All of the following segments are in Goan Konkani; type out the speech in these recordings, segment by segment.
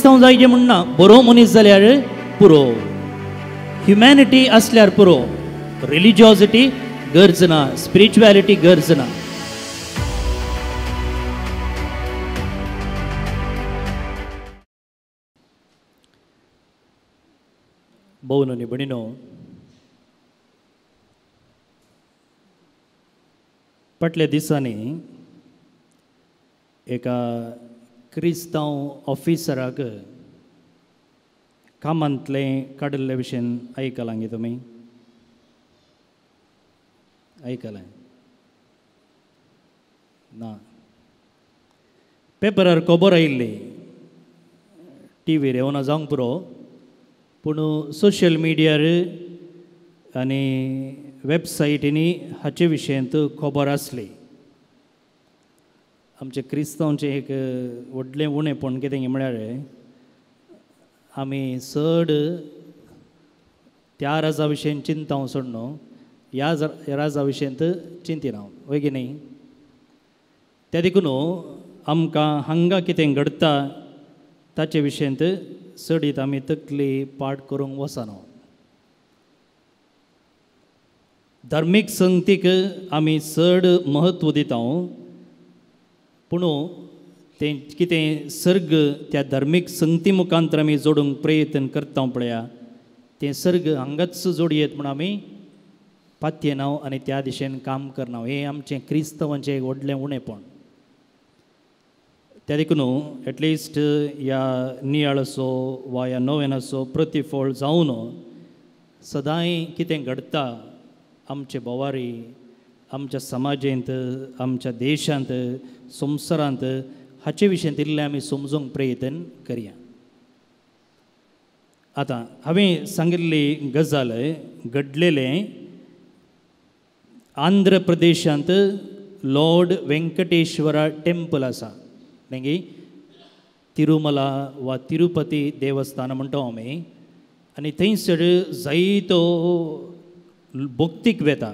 क्रिस्तांव जायचे म्हणना, बरो मनीस जाल्यार पुरो, ह्युमॅनिटी आसल्यार पुरो, रिलिजियोसिटी गरज ना, स्पिरिच्युएलिटी गरज ना. भोवन आनी भयणीनो, फाटल्या दिसांनी एका क्रिस्तांव ऑफिसराक कामांतलें काडिल्ले विशयन आयकलां गे तुमी? आयकलां ना? पेपरार खबर आयिल्ली, टिवीर येवना जावंक पुरो, पूण सोशल मिडियार आनी वेबसायटींनी हाचे विशयांत खबर आसली. आमचे क्रिस्तांवचें एक व्हडलें उणेपण कितें म्हळ्यार आमी चड त्या राजा विशयन चिंता सोडनो, ह्या राजा विशयंत चिंतिना, वय की न्ही? त्या देखून आमकां हांगा कितें घडटा ताचे विशयंत चडीत आमी तकली पाठ करूंक वचना. धार्मीक संगतीक आमी चड म्हत्व दिता, पूण तें कितें सर्ग त्या धार्मीक संगती मुखांतर आमी जोडूंक प्रयत्न करता पळया, तें सर्ग हांगाच जोडयेत म्हूण आमी पातयेना आनी त्या दिशेन काम करना. हें आमचें क्रिस्तांवांचें एक व्हडलें उणेपण. त्या देखून एटलिस्ट ह्या नियाळाचो वा ह्या नव्यानाचो प्रतिफळ जावन सदांय कितें घडटा आमचे भोवारी, आमच्या समाजेंत, आमच्या देशांत, संवसारांत, हाचे विशयंत इल्लें आमी समजूंक प्रयत्न करया. आतां हांवें सांगिल्ली गजाल घडलेलें आंध्र प्रदेशांत लॉर्ड वेंकटेश्वरा टेम्पल आसा, मागीर तिरुमला वा तिरुपती देवस्थान म्हणटा आमी, आनी थंयसर जायतो भक्तीक वेता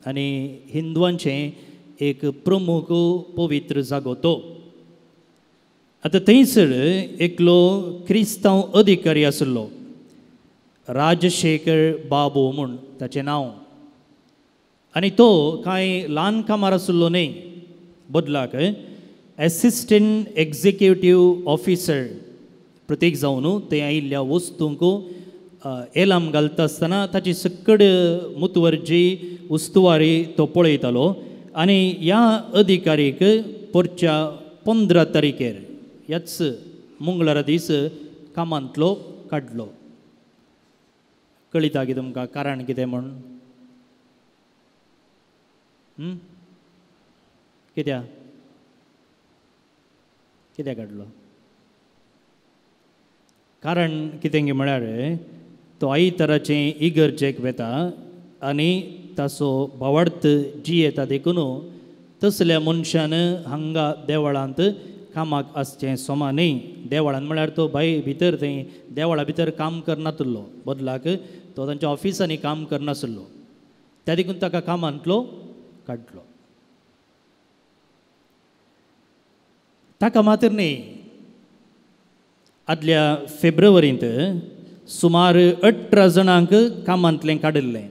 आनी हिंदवांचें एक प्रमुख पवित्र जागो तो. आतां थंयसर एकलो क्रिस्तांव अधिकारी आसलो, राजशेखर बाबू म्हूण ताचें नांव, आनी तो कांय ल्हान कामार आसलो न्हय, बदलाक एसिस्टंट एक्झिक्युटीव ऑफिसर प्रतीक जावन थंय आयिल्ल्या वस्तूंक एलाम घालता आसतना ताची सकड मुतवर्जी उस्तवारी तो पळयतालो. आनी ह्या अधिकारीक परच्या 15 तारखेर ह्याच मंगळारा दीस कामांतलो काडलो. कळिता की तुमकां कारण कितें म्हूण? कित्याक कित्याक काडलो? कारण कितें म्हळ्यार तो आयताराचें इगर्जेक वेता आनी ताचो भावार्थ जियेता, देखून तसल्या मनशान हांगा देवळांत कामाक आसचें सोमा न्ही. देवळांत म्हळ्यार तो बाय भितर थंय देवळा भितर काम करनातलो, बदलाक तो तांच्या ऑफिसांनी काम करनासलो, त्या देखून ताका कामांतलो काडलो. ताका मात्र न्ही, आदल्या फेब्रुवारींत सुमार 18 जाणांक कामांतलें काडिल्लें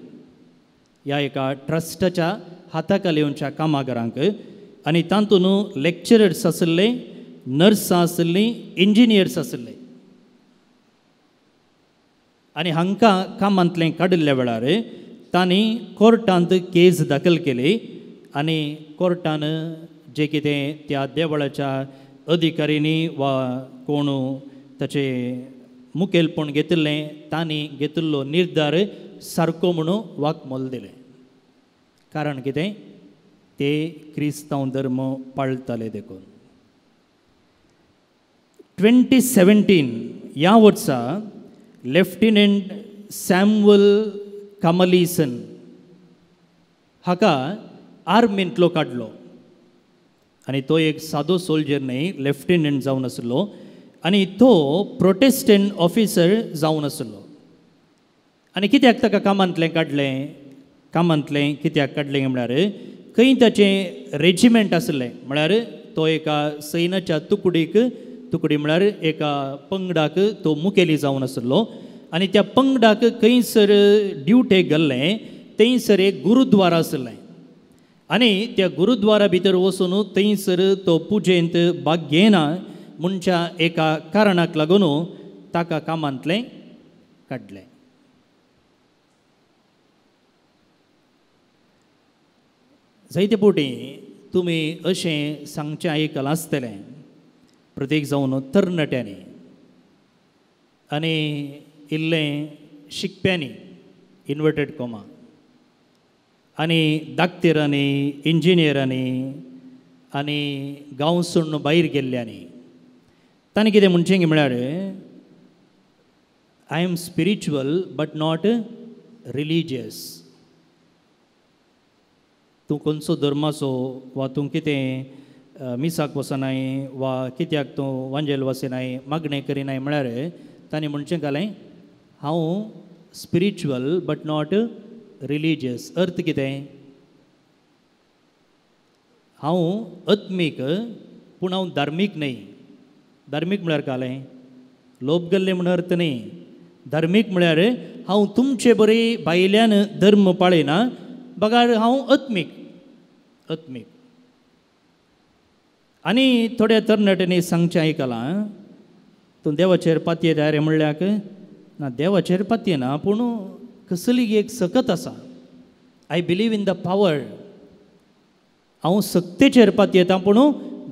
ह्या एका ट्रस्टाच्या हाताखाल येवच्या कामागारांक, आनी तातूंत लेक्चरर्स आशिल्ले, नर्सां आशिल्लीं, इंजिनियर्स आशिल्ले. आनी हांकां कामांतलें काडिल्ल्या वेळार तांणी कोर्टांत केस दाखल केली आनी कोर्टान जें कितें त्या देवळाच्या अधिकाऱ्यांनी वा कोण ताचें मुखेलपण घेतिल्लें तांणी घेतिल्लो निर्धार सारको म्हणून वाकमोल दिलें. कारण कितें? ते क्रिस्तांव धर्म पाळटाले देखून. 2017 ह्या वर्सा लेफ्टिनंट सॅम्युअल कमलीसन हाका आर्मींतलो काडलो, आनी तो एक सादो सोल्जर न्हय, लेफ्टिनंट जावन आसलो आनी तो प्रोटेस्टंट ऑफिसर जावन आसलो. आनी कित्याक ताका कामांतलें काडलें? कामांतलें कित्याक काडलें म्हळ्यार खंय ताचें रेजिमेंट आसलें, म्हळ्यार तो एका सैन्याच्या तुकडीक तुकडी म्हळ्यार एका पंगडाक तो मुखेली जावन आसलो आनी त्या पंगडाक खंयसर ड्युटेक गेल्लें थंयसर एक गुरुद्वार आसलें आनी त्या गुरुद्वारा भितर वचून थंयसर तो पुजेंत भाग घेना म्हणच्या एका कारणाक लागून ताका कामांतलें काडलें. जायते फावटी तुमी अशें सांगचें आयकलां आसतलें, प्रत्येक जावन तरणाट्यांनी आनी इल्लें शिकप्यांनी इन्वर्टेड कॉमा आनी डाक्टरांनी इंजिनियरांनी आनी गांव सोडून भायर गेल्ल्यांनी तांणी कितें म्हणचें म्हळ्यार I am spiritual but not religious. तूं खंयचो धर्माचो वा तूं कितें मिसाक वचनाय वा कित्याक तूं वांजेल वचनाय मागणें करिनाय म्हळ्यार तांणी म्हणचें घालें हांव स्पिरिच्युअल बट not religious. अर्थ कितें? हांव आत्मीक पूण हांव धार्मीक न्हय. धार्मीक म्हळ्यार कालें लोप गेल्लें म्हण अर्थ न्हय. धार्मीक म्हळ्यार हांव तुमचे बरी भायल्यान धर्म पाळिना बगार हांव आत्मीक आत्मीक. आनी थोड्या तरणाट्यांनी सांगचें आयकलां तूं देवाचेर पातयेता रे म्हणल्याक ना, देवाचेर पातयेना पूण कसली एक सकत आसा. I believe in the power. हांव सक्तेचेर पातयेता पूण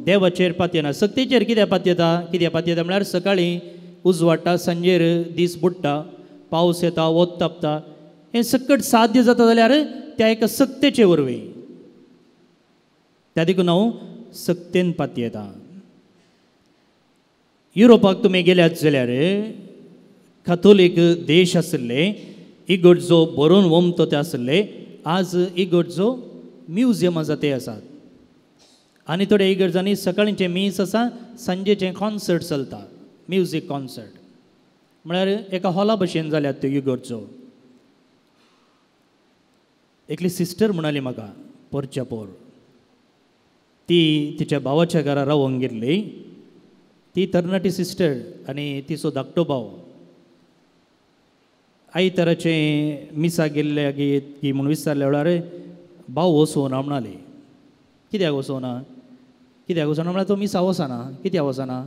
देवाचेर पातयेना. सक्तेचेर कित्याक पातयेता? कित्याक पातयेता म्हळ्यार सकाळीं उजवाडटा, सांजेर दीस बुडटा, पावस येता, वत तापता, हें सकट साध्य जाता जाल्यार त्या एका सक्तेचे वरवीं. त्या देखून हांव सक्तेन पातयेता. युरोपाक तुमी गेल्यात जाल्यार काथोलीक देश आशिल्ले, इगर्जो बरोवन वमतो ते आशिल्ले, आज इगर्जो म्युजियमां जाते आसात आनी थोड्या इगर्जांनी सकाळींचें मीस आसा, सांजेचें कॉन्सर्ट चलता, म्युजीक कॉन्सर्ट. म्हळ्यार एका हॉला भशेन जाल्यात त्यो इगर्जो. एकली सिस्टर म्हणाली म्हाका पोरच्या पोर, ती तिच्या भावाच्या घरा रावंक गेल्ली. ती तरणाटी सिस्टर आनी तिचो धाकटो भाव. आयताराचें मिसा गेल्ले गी म्हूण विचारल्या वेळार भाव वचोना म्हणाली. कित्याक वचोना? कित्याक वचोना म्हळ्यार तो मिसा वचना. कित्याक वचना?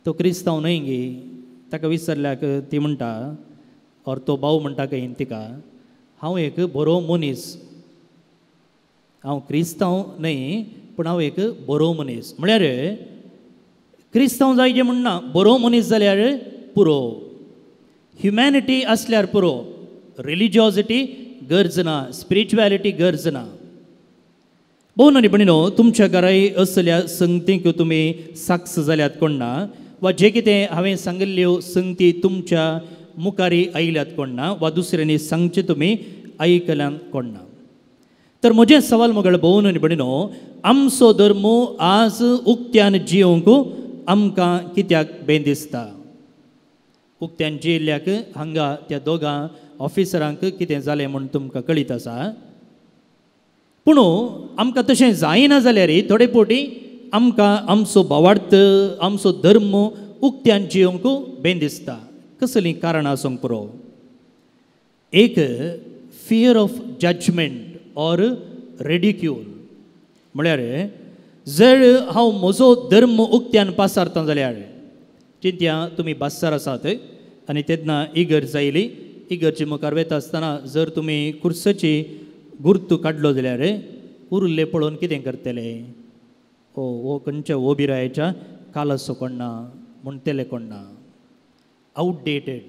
तो क्रिस्तांव न्हय गी. ताका विचारल्याक ती म्हणटा ऑर तो भाव म्हणटा खंय तिका, हांव एक बरो मनीस, हांव क्रिस्तांव न्हय पूण हांव एक बरो मनीस. म्हळ्यार क्रिस्तांव जायचे म्हणना, बरो मनीस जाल्यार पुरो, ह्युमॅनिटी आसल्यार पुरो, रिलिजियोसिटी गरज ना, स्पिरिच्युएलिटी गरज ना. भोव न्हय भयणीनो, तुमच्या घराय असल्या संगतींक तुमी साक्ष जाल्यात कोण ना, वा जे कितें हांवें सांगिल्ल्यो संगती तुमच्या मुखारी आयल्यात कोण ना, वा दुसऱ्यांनी सांगचें तुमी आयकल्यान कोण ना. तर म्हजें सवाल मगळ भोव न्हय भयणीनो, आमचो धर्म आज उक्त्यान जियोंक आमकां कित्याक बें दिसता? उक्त्यान जियेल्ल्याक हांगा त्या दोगां ऑफिसरांक कितें जालें म्हूण तुमकां कळीत आसा. पूण आमकां तशें जायना जाल्यार थोडे फावटी आमकां आमचो भावार्थ, आमचो धर्म उक्त्यान जियोंक बें दिसता. कसलीं कारणां आसूंक पुरो. एक fear of judgement or ridicule. म्हळ्यार जर हांव म्हजो धर्म उक्त्यान पासारता जाल्यार, चिंत्या तुमी बास्सार आसात आनी तेन्ना इगर्ज आयली, इगर्जे मुखार वता आसतना जर तुमी कुर्साची गुर्तू काडलो जाल्यार उरिल्ले पळोवन कितें करतले? ओ हो खंयच्या ओबिरायाच्या कालासो कोण ना म्हणटले कोण ना. Outdated,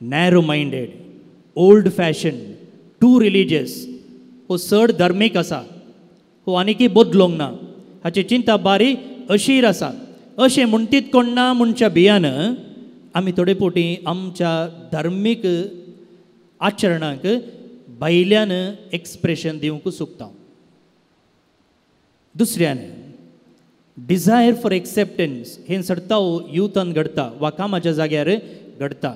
narrow minded, old fashion, too religious, हो चड धार्मीक आसा, हो आनीकय बदलूंक ना, हाची चिंता बारी अशीर आसा. अशें म्हणटीत कोण ना म्हणच्या भियान आमी थोडे फावटी आमच्या धार्मीक आचरणाक भायल्यान एक्सप्रेशन दिवंक चुकता. दुसऱ्यान डिजायर फॉर एक्सेप्टन्स हें चडताव युथान घडटा वा कामाच्या जाग्यार घडटा.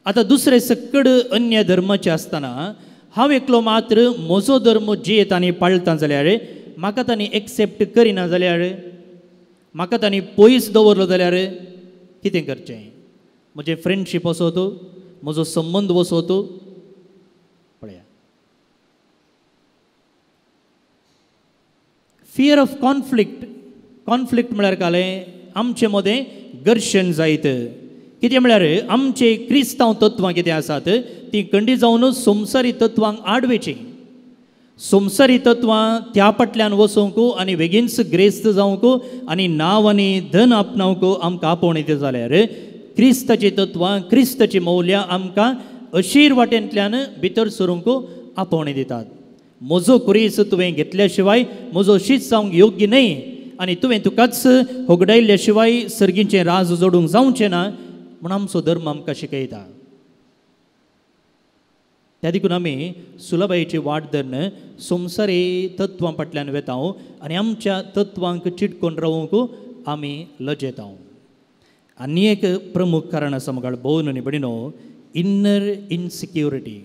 आतां दुसरे सकड अन्य धर्माचे आसतना हांव एकलो मात्र म्हजो धर्म जियेत आनी पाळटा जाल्यार म्हाका तांणी एक्सेप्ट करिना जाल्यार म्हाका तांणी पयस दवरलो जाल्यार कितें करचें? म्हजें फ्रेंडशीप वसोत, म्हजो संबंद वसोत. पळया, फियर ऑफ कॉन्फ्लिक्ट. कॉन्फ्लिक्ट म्हळ्यार कालें आमचे मदें घर्शण जायत. कितें म्हळ्यार आमचे क्रिस्तांव तत्वां कितें आसात तीं कंडी जावन संवसारी तत्वांक आडवेचीं. संवसारी तत्वां त्या फाटल्यान वचोंक आनी बेगीनच ग्रेस्त जावंक आनी नांव आनी धन आपणावंक आमकां आपोवण येता जाल्यार क्रिस्ताचीं तत्वां, क्रिस्ताचीं मौल्यां आमकां अशीर वाटेंतल्यान भितर सरूंक आपोवणें दितात. म्हजो कुरीस तुवें घेतल्या शिवाय म्हजो शीत जावंक योग्य न्हय आनी तुवें तुकाच होगडायल्ल्या शिवाय सर्गीचें राज जोडूंक जावचें ना म्हूण आमचो धर्म आमकां शिकयता. त्या देखून आमी सुलभायेची वाट धरून संवसारी तत्वां फाटल्यान वेता आनी आमच्या तत्वांक चिटकोन रावूंक आमी लजेता. आनी एक प्रमुख कारण आसा म्हाका भोव न्ही भयणीनो, इन्नर इनसिक्युरिटी.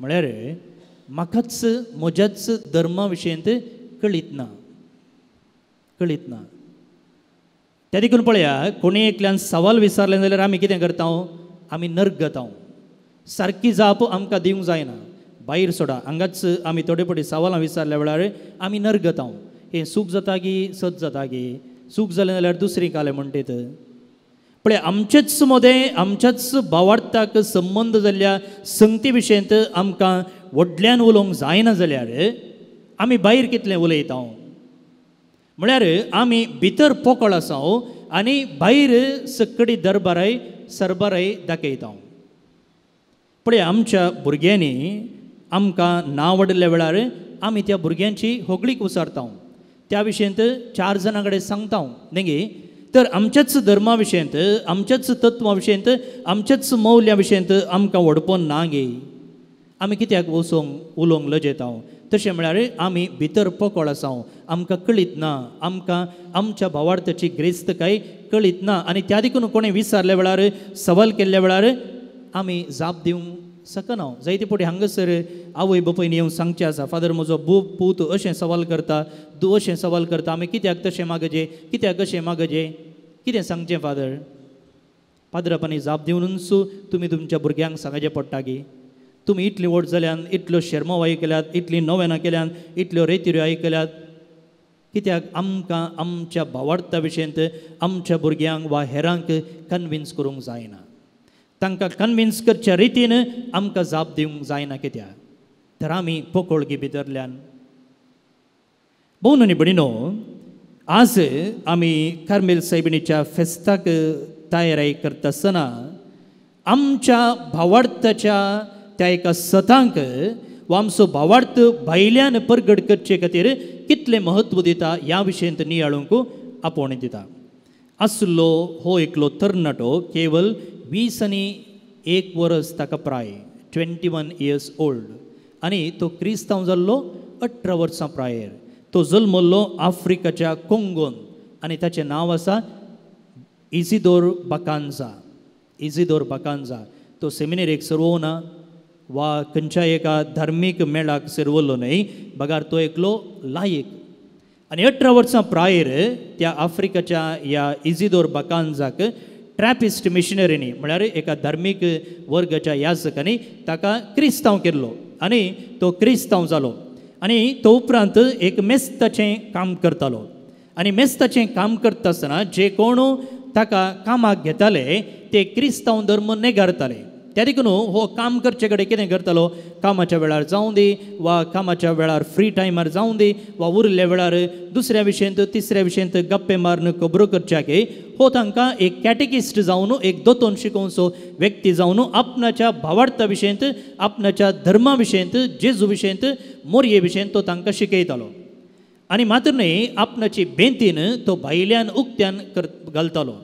म्हळ्यार म्हाकाच म्हज्याच धर्मा विशयंत कळीत ना, कळीत ना. त्या देखून पळया, कोणी एकल्यान सवाल विचारलें जाल्यार आमी कितें करता? आमी नर्गता. सारकी जाप आमकां दिवंक जायना. भायर सोडा, हांगाच आमी थोडे फावटी सवालां विचारल्या वेळार आमी नर्गता. हें सूख जाता की सत जाता की? सूख जालें जाल्यार दुसरी कालें म्हणटीत. पळय, आमचेच मदें आमच्याच भावार्थाक संबंद जाल्ल्या संगती विशयंत आमकां व्हडल्यान उलोवंक जायना जाल्यार आमी भायर कितलें उलयता? म्हळ्यार आमी भितर पोकळ आसा आनी भायर सकडी दरबाराय सरबाराय दाखयता. पळय, आमच्या भुरग्यांनी आमकां नांव वाडिल्ल्या वेळार आमी त्या भुरग्यांची होगळीक विचारता, त्या विशयंत चार जाणां कडेन सांगता न्ही. तर आमच्याच धर्मा विशयंत, आमच्याच तत्वां विशयंत, आमच्याच मौल्या विशयंत आमकां व्हडपण ना गे. आमी कित्याक वचोंक उलोवंक लजेता? तशें म्हळ्यार आमी भितर पोकळ आसा, आमकां कळीत ना, आमकां आमच्या भावार्थाची ग्रेस्तकाय कळीत ना आनी त्या देखून कोणें विचारल्या वेळार, सवाल केल्ल्या वेळार आमी जाप दिवंक शकना. जायते फावटी हांगासर आवय बापायन येवन सांगचें आसा, फादर म्हजो पूत अशें सवाल करता, तूं अशें सवाल करता, आमी कित्याक तशें मागजे, कित्याक अशें मागजे? कितें सांगचें फादर? पाद्रापांनी जाप दिवनूच तुमी तुमच्या भुरग्यांक सांगचें पडटा की तुमी इतली व्हड जाल्यान, इतल्यो शेरमांव आयकल्यात, इतलीं नवेनां केल्यान, इतल्यो रेतिऱ्यो आयकल्यात, कित्याक आमकां आमच्या भावार्था विशयंत आमच्या भुरग्यांक वा हेरांक कन्विन्स करूंक जायना? तांकां कन्विन्स करच्या रितीन आमकां जाप दिवंक जायना कित्याक? तर आमी पोकळगी भितरल्यान. भोव न्ही भयणीनो, आज आमी कार्मेल सायबिणीच्या फेस्ताक तयारी करता आसतना आमच्या भावार्थाच्या त्या एका सतांक वा आमचो भावार्थ भायल्यान परगट करचे खातीर कितलें म्हत्व दिता ह्या विशयंत नियाळूंक आपोवणें दिता. आसलो हो एकलो तरणाटो, केवल 21 वर्स ताका प्राय, 21 इयर्स ओल्ड, आनी तो क्रिस्तांव जाल्लो 18 वर्सां प्रायेर. तो जल्मल्लो आफ्रिकाच्या कोंगोन आनी ताचें नांव आसा इजिदोर बाकांजा. इजिदोर बाकांजा तो सेमिनेरीक सरवना वा खंयच्या एका धार्मीक मेळाक सरवल्लो न्हय, बगार तो एकलो लायक. आनी 18 वर्सां प्रायेर त्या आफ्रिकाच्या ह्या इजिदोर बाकांजाक ट्रॅपिस्ट मिशनरीनी म्हळ्यार एका धार्मीक वर्गाच्या याजकांनी ताका क्रिस्तांव केल्लो आनी तो क्रिस्तांव जालो. आनी तो उपरांत एक मेस्ताचें काम करतालो आनी मेस्ताचें काम करता आसतना जे कोण ताका कामाक घेताले ते क्रिस्तांव धर्म नेगारताले. त्या देखून हो काम करचे कडेन कितें करतालो, कामाच्या वेळार जावं दी वा कामाच्या वेळार फ्री टायमार जावं दी वा उरिल्ल्या वेळार दुसऱ्या विशयंत तिसऱ्या विशयंत गप्पे मारून खबरो करच्याक हो तांकां एक कॅटेकिस्ट जावन एक दोतोन शिकोवचो व्यक्ती जावन आपणाच्या भावार्था विशयंत, आपणाच्या धर्मा विशयंत, जेजू विशयंत, मोरये विशयंत तो तांकां शिकयतालो. आनी मात्र न्हय आपणाची बेंतीन तो भायल्यान उक्त्यान घालतालो.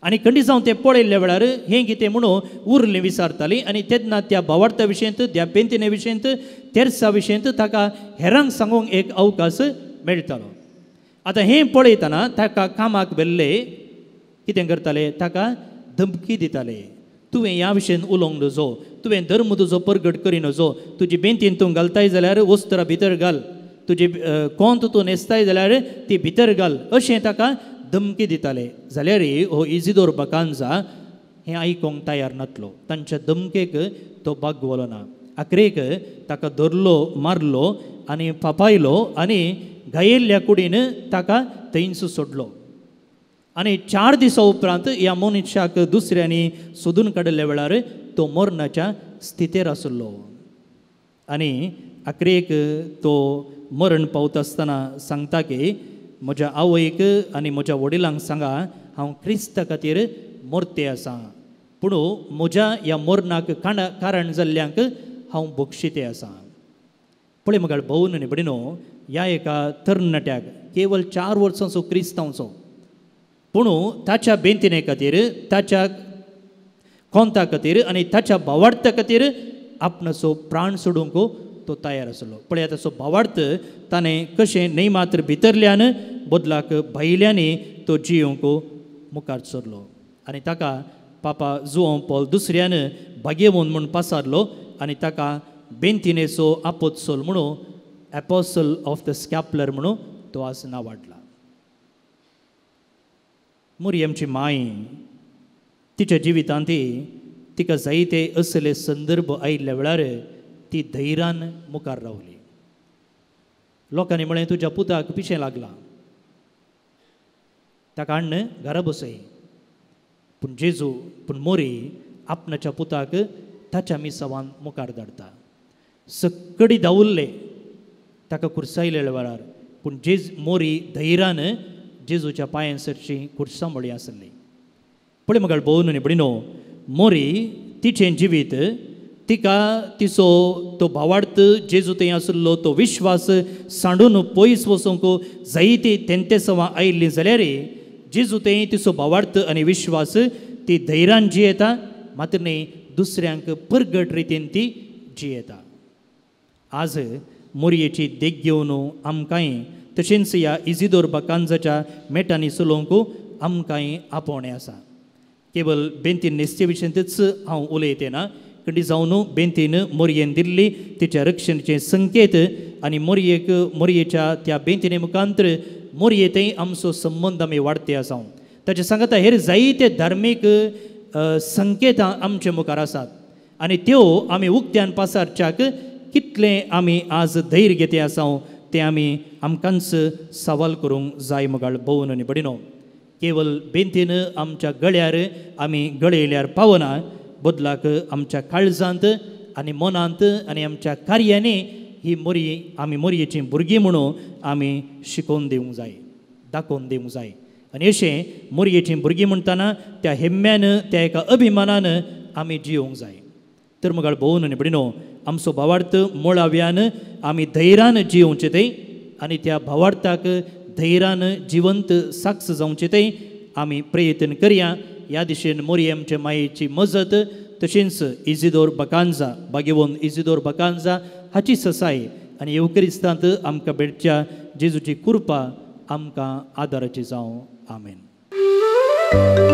आनी खंडी जावन तें पळयल्ल्या वेळार हें कितें म्हणून उरलें विचारताली आनी तेन्ना त्या भावार्था विशयंत, त्या पेंतिने विशयंत, तेर्सा विशयंत ताका हेरांक सांगूंक एक अवकाश मेळटालो. आतां हें पळयतना ताका कामाक व्हेल्ले कितें करताले, ताका धमकी दिताले, तुवें ह्या विशयन उलोवंक नजो, तुवें धर्म तुजो परगट करी नजो, तुजी बेंतीन तूं घालताय जाल्यार वस्त्रां भितर घाल, तुजी कोंत तूं न्हेसताय जाल्यार ती भितर घाल, अशें ताका धमकी दिताले. जाल्यार हो इजिदोर बाकांजा हें आयकूंक तयार नातलो, तांच्या धमकेक तो बागवलो ना. आखरेक ताका धरलो, मारलो आनी फापायलो आनी घायेल्ल्या कुडीन ताका थंयच सोडलो. आनी 4 दिसां उपरांत ह्या मनशाक दुसऱ्यांनी सोदून काडिल्ल्या वेळार तो मरणाच्या स्थितेर आसलो. आनी आखरेक तो मरण पावता आसतना सांगता की म्हज्या आवयक आनी म्हज्या वडिलांक सांगा हांव क्रिस्ता खातीर मरते आसा, पूण म्हज्या ह्या मरणाक कारण जाल्ल्यांक हांव बक्षिते आसा. पळय मगाळ भोवन न्ही भयणीनो, ह्या एका तरणाट्याक केवल 4 वर्सांचो क्रिस्तांवचो, पूण ताच्या बेंतिने खातीर, ताच्या कोंता खातीर आनी ताच्या भावार्था खातीर आपणाचो प्राण सोडूंक तो तयार आसलो. पळय ताचो भावार्थ ताणें कशें न्हय मात्र भितरल्यान बदलाक भायल्यानी तो जियोंक मुखार सरलो आनी ताका पापा जुआंव पॉल दुसऱ्यान भागेवन म्हूण पासारलो आनी ताका बेंतिनेचो आपोत्सोल म्हणून एपोसल ऑफ the स्कॅपलर म्हणून तो आज नांवाडला. मोरयमची माय तिच्या जिवितांत तिका जायते असले संदर्भ आयिल्ल्या वेळार ती धैर्यान मुखार रावली. लोकांनी म्हळें तुज्या पुताक पिशें लागलां, ताका हाडून घरा बसय. पूण जेजू, पूण मोरी आपणाच्या पुताक ताच्या मिसावान मुखार धाडटा. सक्कडी धांवुल्ले ताका कुर्सायलेल्या वेळार, पूण जेज मोरी धैर्यान जेजूच्या पांयां सरशी कुर्सां मळी आसली. पळय मगाळ भोवन न्ही भयणीनो, मोरी तिचें जिवीत तिका तिचो तो भावार्थ जेजू थंय आशिल्लो तो विश्वास सांडून पयस वचूंक जायती तेंतेसवां आयिल्लीं जाल्यार जेजू थंय तिचो भावार्थ आनी विश्वास ती धैर्यान जियेता, मात्र न्ही दुसऱ्यांक परगट रितीन ती जियेता. आज मोरयेची देख घेवन आमकांय तशेंच ह्या इजिदोर बाकांजाच्या मेटांनी चलोवंक आमकांय आपोवणें आसा. केवल बेंतीन न्हेसचे विशयांतच हांव उलयते ना, कंडी जावन बेंतीन मोरयेन दिल्ली तिच्या रक्षणचे संकेत आनी मोरयेक मोरयेच्या त्या बेंतिने मुखांतर मोरये थंय आमचो संबंद आमी वाडते आसा. ताचे सांगता हेर जायते धार्मीक संकेतां आमचे मुखार आसात आनी त्यो आमी उक्त्यान पासारच्याक कितलें आमी आज धैर्य घेते आसा तें आमी आमकांच सवाल करूंक जाय. मगाळ भोवन आनी भयणीनो, केवल बेंतीन आमच्या गळ्यार आमी गळयल्यार पावना, बदलाक आमच्या काळजांत आनी मनांत आनी आमच्या कार्यांनी ही मोरी आमी मोरयेचीं भुरगीं म्हणून आमी शिकोवन दिवंक जाय, दाखोवन दिवंक जाय. आनी अशें मोरयेचीं भुरगीं म्हणटना त्या हेम्म्यान, त्या एका अभिमानान आमी जियोंक जाय. तर मगाळ भोवन आनी भयणीनो, आमचो भावार्थ मुळाव्यान आमी धैर्यान जियोवचें थंय आनी त्या भावार्थाक धैर्यान जिवंत साक्ष जावचें थंय आमी प्रयत्न करया. ह्या दिशेन मोरयमचे मायेची मजत तशेंच इजिदोर बकांजा बागेवन इजिदोर बकांजा हाची ससाय आनी येवक्रिस्तांत आमकां भेटच्या जेजूची कृपा आमकां आदाराची जावं. आमेन.